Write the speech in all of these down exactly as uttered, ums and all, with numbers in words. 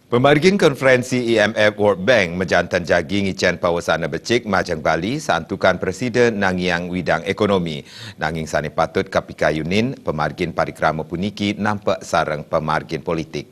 Pemargin konferensi I M F World Bank majanten jagi ngicen pawesana becik majeng Bali saantukan presida nangiang widang ekonomi. Nanging sane patut kapikayunin, pemargin parikrama puniki nampek sareng pemargin politik.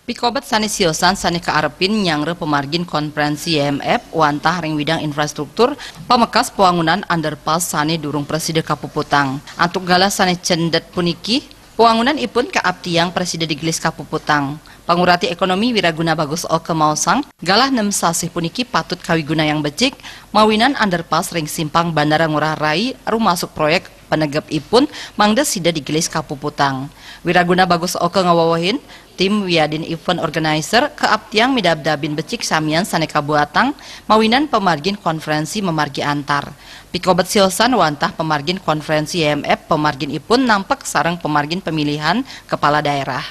Pikobet sane siosan sane kaarepin nyanggra pemargin konferensi I M F wantah ring widang infrastruktur, pamekas pawangunan underpass sane durung prasida kapuputang. Antuk galah sane cendet puniki, pawangunan ipun kaaptiang prasida digelis kapuputang. Pangurati Ekonomi Wiraguna Bagus Oka maosang, galah nem sasih puniki patut kawigunayang becik, mawinan underpass ring simpang Bandara Ngurah Rai rumasuk proyek panegep ipun mangda sida digelis kapuputang. Wiraguna Bagus Oka ngawewehin, tim wiadin event organizer kaaptiang midabdabin becik samian sane kabuatang mawinan pamargin konferensi mamargi antar. Pikobet siosan wantah pamargin konferensi I M F, pamargin ipun nampek sareng pamargin pemilihan kepala daerah.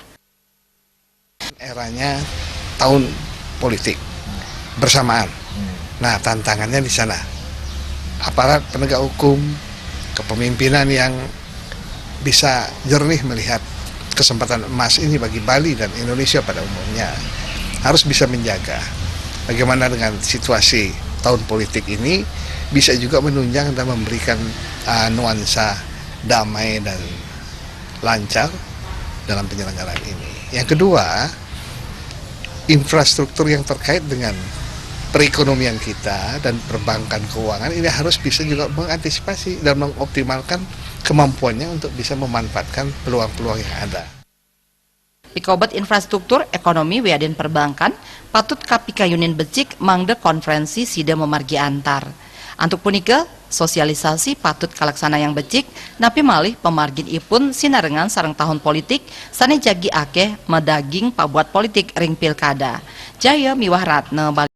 Eranya tahun politik bersamaan. Nah, tantangannya di sana. Aparat penegak hukum, kepemimpinan yang bisa jernih melihat kesempatan emas ini bagi Bali dan Indonesia pada umumnya harus bisa menjaga bagaimana dengan situasi tahun politik ini bisa juga menunjang dan memberikan uh, nuansa damai dan lancar dalam penyelenggaraan ini. Yang kedua, infrastruktur yang terkait dengan perekonomian kita dan perbankan keuangan ini harus bisa juga mengantisipasi dan mengoptimalkan kemampuannya untuk bisa memanfaatkan peluang-peluang yang ada. Pikobet infrastruktur ekonomi wiadin perbankan patut kapikayunin becik mangda konferensi sida mamargi antar. Antuk punika, sosialisasi patut kalaksanayang becik, napi malih pamargin ipun sinarengan sareng tahun politik sane jagi akeh madaging pabuat politik ring pilkada. Jaya miwah Ratna Bali.